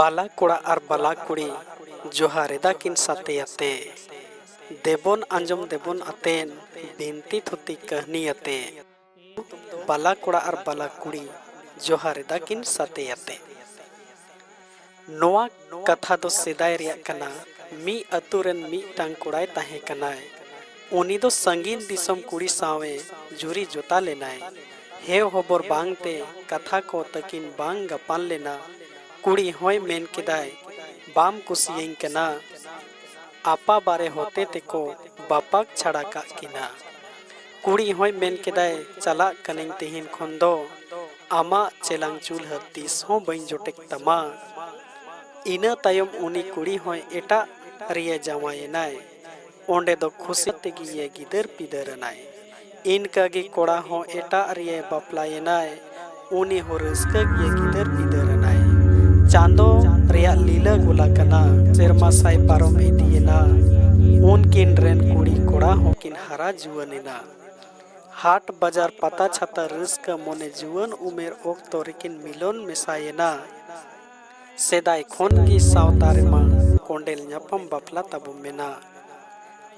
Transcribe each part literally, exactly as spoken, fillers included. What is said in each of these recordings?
ᱵᱟᱞᱟ ᱠᱚᱲᱟ ᱟᱨ ᱵᱟᱞᱟ ᱠᱩᱲᱤ ᱡᱚᱦᱟᱨ ᱮᱫᱟ ᱠᱤᱱ ᱥᱟᱛᱮ ᱟᱛᱮ᱾ ᱫᱮᱵᱚᱱ ᱟᱸᱡᱚᱢ ᱫᱮᱵᱚᱱ ᱟᱛᱮᱱ, ᱵᱤᱱᱛᱤ ᱛᱷᱩᱛᱤ ᱠᱟᱹᱦᱱᱤ ᱟᱛᱮ᱾ ᱵᱟᱞᱟ ᱠᱚᱲᱟ ᱟᱨ ᱵᱟᱞᱟ ᱠᱩᱲᱤ ᱡᱚᱦᱟᱨ ᱮᱫᱟ ᱠᱤᱱ ᱥᱟᱛᱮ ᱟᱛᱮ᱾ ᱱᱚᱣᱟ ᱠᱟᱛᱷᱟ ᱫᱚ ᱥᱮᱫᱟᱭ ᱨᱮᱭᱟᱜ ᱠᱟᱱᱟ᱾ ᱢᱤᱫ ᱟᱹᱛᱩ ᱨᱮᱱ ᱢᱤᱫᱴᱟᱝ ᱠᱚᱲᱟᱭ ᱛᱟᱦᱮᱸ ᱠᱟᱱᱟᱭ᱾ ᱩᱱᱤ ᱫᱚ ᱥᱟᱺᱜᱤᱧ ᱫᱤᱥᱚᱢ ᱠᱩᱲᱤ ᱥᱟᱶ ᱮ ᱡᱩᱨᱤ ᱡᱚᱛᱟ ᱞᱮᱱᱟᱭ᱾ ᱦᱮᱣ ᱦᱚᱵᱚᱨ ᱵᱟᱝ ᱛᱮ ᱠᱟᱛᱷᱟ ᱠᱚ ᱛᱟᱹᱠᱤᱱ ᱵᱟᱝ ᱜᱟᱯᱟᱱ ᱞᱮᱱᱟ᱾ ᱠᱩᱲᱤ ᱦᱚᱸᱭ ᱢᱮᱱ ᱠᱮᱫᱟᱭ, "ᱵᱟᱢ ᱠᱩᱥᱤᱭᱟᱹᱧ ᱠᱟᱱᱟ?" ᱟᱯᱟ ᱵᱟᱨᱮ ᱦᱚᱛᱮ ᱛᱮᱠᱚ ᱵᱟᱯᱟᱠ ᱪᱷᱟᱲᱟ ᱠᱟᱜ ᱠᱤᱱᱟ᱾ ᱠᱩᱲᱤ ᱦᱚᱸᱭ ᱢᱮᱱ ᱠᱮᱫᱟᱭ, "ᱪᱟᱞᱟᱜ ᱠᱟᱹᱱᱟᱹᱧ ᱛᱮᱦᱮᱧ ᱠᱷᱚᱱ ᱫᱚ, ᱟᱢᱟᱜ ᱪᱮᱞᱟᱝ ᱪᱩᱞᱦᱟᱹ ᱛᱤᱥ ᱦᱚᱸ ᱵᱟᱹᱧ ᱡᱚᱴᱮᱫ ᱛᱟᱢᱟ᱾" ᱤᱱᱟᱹ ᱛᱟᱭᱚᱢ ᱩᱱᱤ ᱠᱩᱲᱤ ᱦᱚᱸᱭ ᱮᱴᱟᱜ ᱨᱮᱭᱮ ᱡᱟᱶᱟᱭᱮᱱᱟᱭ᱾ ᱚᱸᱰᱮ ᱫᱚ ᱠᱷᱩᱥᱤ ᱛᱮᱜᱮ ᱜᱤᱫᱟᱹᱨ ᱯᱤᱫᱟᱹᱨ ᱮᱱᱟᱭ᱾ ᱤᱱᱠᱟᱹ ᱜᱮ ᱠᱚᱲᱟ ᱦᱚᱸ ᱮᱴᱟᱜ ᱨᱮᱭᱮ ᱵᱟᱯᱞᱟᱭᱮᱱᱟᱭ᱾ ᱩᱱᱤ ᱦᱚᱸ ᱨᱟᱹᱥᱠᱟᱹ ᱜᱮ ᱜᱤᱫᱟᱹᱨ ᱯᱤᱫᱟᱹᱨ ᱮᱱᱟᱭ᱾ ᱪᱟᱸᱫᱚ ᱨᱮᱭᱟᱜ ᱞᱤᱞᱟᱹ ᱜᱚᱞᱟ ᱠᱟᱱᱟ᱾ ᱥᱮᱨᱢᱟ ᱥᱟᱭ ᱯᱟᱨᱚᱢ ᱤᱫᱤᱭᱮᱱᱟ᱾ ᱩᱱᱠᱤᱱ ᱨᱮᱱ ᱠᱩᱲᱤ ᱠᱚᱲᱟ ᱦᱚᱸᱠᱤᱱ ᱦᱟᱨᱟ ᱡᱩᱣᱟᱹᱱ ᱮᱱᱟ᱾ ᱦᱟᱴ ᱵᱟᱡᱟᱨ ᱯᱟᱛᱟ ᱪᱷᱟᱛᱟ ᱨᱟᱹᱥᱠᱟᱹ ᱢᱚᱱᱮ ᱡᱩᱣᱟᱹᱱ ᱩᱢᱮᱨ ᱚᱠᱛᱚ ᱨᱮᱠᱤᱱ ᱢᱤᱞᱚᱱ ᱢᱮᱥᱟᱭᱮᱱᱟ᱾ ᱥᱮᱫᱟᱭ ᱠᱷᱚᱱ ᱜᱮ ᱥᱟᱶᱛᱟ ᱨᱮᱢᱟ ᱠᱚᱸᱰᱮᱞ ᱧᱟᱯᱟᱢ ᱵᱟᱯᱞᱟ ᱛᱟᱵᱚ ᱢᱮᱱᱟᱜ᱾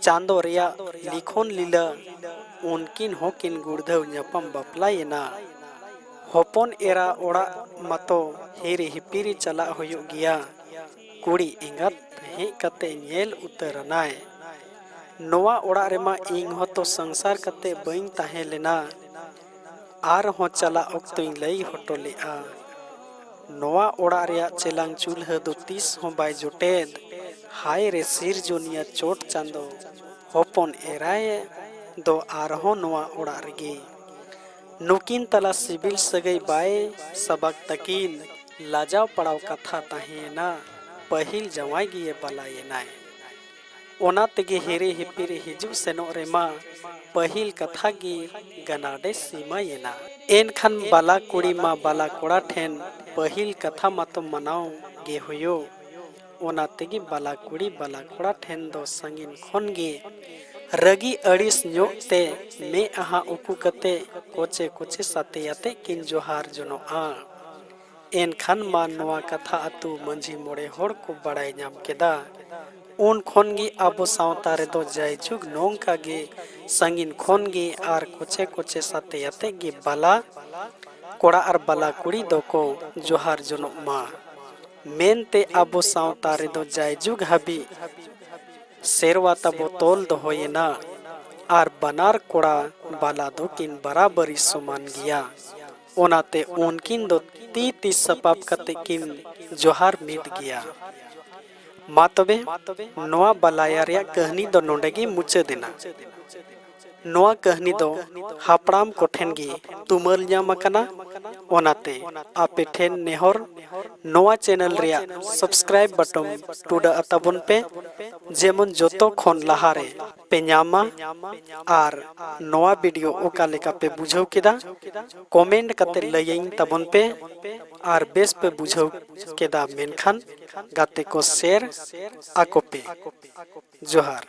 ᱪᱟᱸᱫᱚ ᱨᱮᱭᱟᱜ ᱞᱤᱠᱷᱚᱱ ᱞᱤᱞᱟᱹ ᱩᱱᱠᱤᱱ ᱦᱚᱸᱠᱤᱱ ᱜᱩᱲᱫᱷᱟᱹᱣ ᱧᱟᱯᱟᱢ ᱵᱟᱯᱞᱟᱭᱮᱱᱟ᱾ ᱦᱚᱯᱚᱱ ᱮᱨᱟ ᱚᱲᱟᱜ ᱢᱟᱛᱚ ᱦᱤᱨᱤ ᱦᱤᱯᱤᱨᱤ ᱪᱟᱞᱟᱜ ᱦᱩᱭᱩᱜ ᱜᱮᱭᱟ᱾ ᱠᱩᱲᱤ ᱮᱸᱜᱟᱛ ᱦᱮᱡ ᱠᱟᱛᱮ ᱧᱮᱞ ᱩᱛᱟᱹᱨᱟᱱᱟᱭ᱾ ᱱᱚᱣᱟ ᱚᱲᱟᱜ ᱨᱮᱢᱟ ᱤᱧ ᱦᱚᱸᱛᱚ ᱥᱚᱝᱥᱟᱨ ᱠᱟᱛᱮ ᱵᱟᱹᱧ ᱛᱟᱦᱮᱸ ᱞᱮᱱᱟ᱾ ᱟᱨᱦᱚᱸ ᱪᱟᱞᱟᱜ ᱚᱠᱛᱚᱧ ᱞᱟᱹᱭ ᱦᱚᱴᱚ ᱞᱮᱫᱼᱟ, ᱱᱚᱣᱟ ᱚᱲᱟᱜ ᱨᱮᱭᱟᱜ ᱪᱮᱞᱟᱝ ᱪᱩᱞᱦᱟᱹ ᱫᱚ ᱛᱤᱥ ᱦᱚᱸ ᱵᱟᱭ ᱡᱚᱴᱮᱫ᱾ ᱦᱟᱭ ᱨᱮ ᱥᱤᱨᱡᱚᱱᱤᱭᱟᱹ ᱪᱚᱴ ᱪᱟᱸᱫᱚ, ᱦᱚᱯᱚᱱ ᱮᱨᱟᱭ ᱫᱚ ᱟᱨᱦᱚᱸ ᱱᱚᱣᱟ ᱚᱲᱟᱜ ᱨᱮᱜᱮ᱾ ᱱᱩᱠᱤᱱ ᱛᱟᱞᱟ ᱥᱤᱵᱤᱞ ᱥᱟᱹᱜᱟᱹᱭ ᱵᱟᱭ ᱥᱟᱵᱟᱠ ᱛᱟᱹᱠᱤᱱ᱾ ᱞᱟᱡᱟᱣ ᱯᱟᱲᱟᱣ ᱠᱟᱛᱷᱟ ᱛᱟᱦᱮᱸᱭᱮᱱᱟ, ᱯᱟᱹᱦᱤᱞ ᱡᱟᱶᱟᱭ ᱜᱮᱭᱮ ᱵᱟᱞᱟᱭᱮᱱᱟᱭ᱾ ᱚᱱᱟ ᱛᱮᱜᱮ ᱦᱤᱨᱤ ᱦᱤᱯᱤᱨᱤ ᱦᱤᱡᱩᱜ ᱥᱮᱱᱚᱜ ᱨᱮᱢᱟ ᱯᱟᱹᱦᱤᱞ ᱠᱟᱛᱷᱟ ᱜᱮ ᱜᱟᱱᱟᱰᱮ ᱥᱤᱢᱟᱹᱭᱮᱱᱟ᱾ ᱮᱱᱠᱷᱟᱱ ᱵᱟᱞᱟ ᱠᱩᱲᱤ ᱢᱟ ᱵᱟᱞᱟ ᱠᱚᱲᱟ ᱴᱷᱮᱱ ᱯᱟᱹᱦᱤᱞ ᱠᱟᱛᱷᱟ ᱢᱟᱛᱚ ᱢᱟᱱᱟᱣ ᱜᱮ ᱦᱩᱭᱩᱜ᱾ ᱚᱱᱟ ᱛᱮᱜᱮ ᱵᱟᱞᱟ ᱠᱩᱲᱤ ᱵᱟᱞᱟ ᱠᱚᱲᱟ ᱴᱷᱮᱱ ᱫᱚ ᱥᱟᱺᱜᱤᱧ ᱠᱷᱚᱱ ᱜᱮ ᱨᱟᱹᱜᱤ ᱟᱹᱲᱤᱥ ᱧᱚᱜ ᱛᱮ ᱢᱮᱫᱦᱟ ᱩᱠᱩ ᱠᱟᱛᱮ ᱠᱚᱪᱮ ᱠᱚᱪᱮ ᱥᱟᱛᱮ ᱟᱛᱮ ᱠᱤᱱ ᱡᱚᱦᱟᱨ ᱡᱚᱱᱚᱜᱼᱟ᱾ ᱮᱱᱠᱷᱟᱱ ᱢᱟ ᱱᱚᱣᱟ ᱠᱟᱛᱷᱟ ᱟᱹᱛᱩ ᱢᱟᱹᱡᱷᱤ ᱢᱚᱬᱮ ᱦᱚᱲ ᱠᱚ ᱵᱟᱲᱟᱭ ᱧᱟᱢ ᱠᱮᱫᱟ᱾ ᱩᱱ ᱠᱷᱚᱱ ᱜᱮ ᱟᱵᱚ ᱥᱟᱶᱛᱟ ᱨᱮᱫᱚ ᱡᱟᱭᱡᱩᱜᱽ ᱱᱚᱝᱠᱟ ᱜᱮ ᱥᱟᱺᱜᱤᱧ ᱠᱷᱚᱱ ᱜᱮ ᱟᱨ ᱠᱚᱪᱮ ᱠᱚᱪᱮ ᱥᱟᱛᱮ ᱟᱛᱮ ᱜᱮ ᱵᱟᱞᱟ ᱠᱚᱲᱟ ᱟᱨ ᱵᱟᱞᱟ ᱠᱩᱲᱤ ᱫᱚᱠᱚ ᱡᱚᱦᱟᱨ ᱡᱚᱱᱚᱜ ᱢᱟ ᱢᱮᱱᱛᱮ ᱟᱵᱚ ᱥᱟᱶᱛᱟ ᱨᱮᱫᱚ ᱡᱟᱭᱡᱩᱜᱽ ᱦᱟᱹᱵᱤᱡ ᱥᱮᱨᱣᱟ ᱛᱟᱵᱚ ᱛᱚᱞ ᱫᱚᱦᱚᱭᱮᱱᱟ᱾ ᱟᱨ ᱵᱟᱱᱟᱨ ᱠᱚᱲᱟ ᱵᱟᱞᱟ ᱫᱚᱠᱤᱱ ᱵᱟᱨᱟᱵᱟᱨᱤ ᱥᱚᱢᱟᱱ ᱜᱮᱭᱟ᱾ ᱚᱱᱟᱛᱮ ᱩᱱᱠᱤᱱ ᱫᱚ ᱛᱤ ᱛᱤ ᱥᱟᱯᱟᱵ ᱠᱟᱛᱮ ᱠᱤᱱ ᱡᱚᱦᱟᱨ ᱢᱤᱫ ᱜᱮᱭᱟ᱾ ᱢᱟ ᱛᱚᱵᱮ, ᱱᱚᱣᱟ ᱵᱟᱞᱟᱭᱟ ᱨᱮᱭᱟᱜ ᱠᱟᱹᱦᱱᱤ ᱫᱚ ᱱᱚᱰᱮ ᱜᱮ ᱢᱩᱪᱟᱹᱫ ᱮᱱᱟ᱾ ᱱᱚᱣᱟ ᱠᱟᱹᱦᱱᱤ ᱫᱚ ᱦᱟᱯᱲᱟᱢ ᱠᱚᱴᱷᱮᱱ ᱜᱮ ᱛᱩᱢᱟᱹᱞ ᱧᱟᱢ ᱟᱠᱟᱱᱟ᱾ ᱚᱱᱟᱛᱮ ᱟᱯᱮ ᱴᱷᱮᱱ ᱱᱮᱦᱚᱨ, ᱱᱚᱣᱟ channel ᱨᱮᱭᱟᱜ subscribe button ᱴᱩᱰᱟᱹᱜ ᱟᱛᱟᱵᱚᱱ ᱯᱮ, ᱡᱮᱢᱚᱱ ᱡᱚᱛᱚ ᱠᱷᱚᱱ ᱞᱟᱦᱟᱨᱮ ᱯᱮ ᱧᱟᱢᱟ᱾ ᱟᱨ ᱱᱚᱣᱟ video ᱚᱠᱟ ᱞᱮᱠᱟ ᱯᱮ ᱵᱩᱡᱷᱟᱹᱣ ᱠᱮᱫᱟ, comment ᱠᱟᱛᱮ ᱞᱟᱹᱭᱟᱹᱧ ᱛᱟᱵᱚᱱ ᱯᱮ᱾ ᱟᱨ ᱵᱮᱥ ᱯᱮ ᱵᱩᱡᱷᱟᱹᱣ ᱠᱮᱫᱟ ᱢᱮᱱᱠᱷᱟᱱ ᱜᱟᱛᱮ ᱠᱚ share ᱟᱠᱚ ᱯᱮ᱾ ᱡᱚᱦᱟᱨ᱾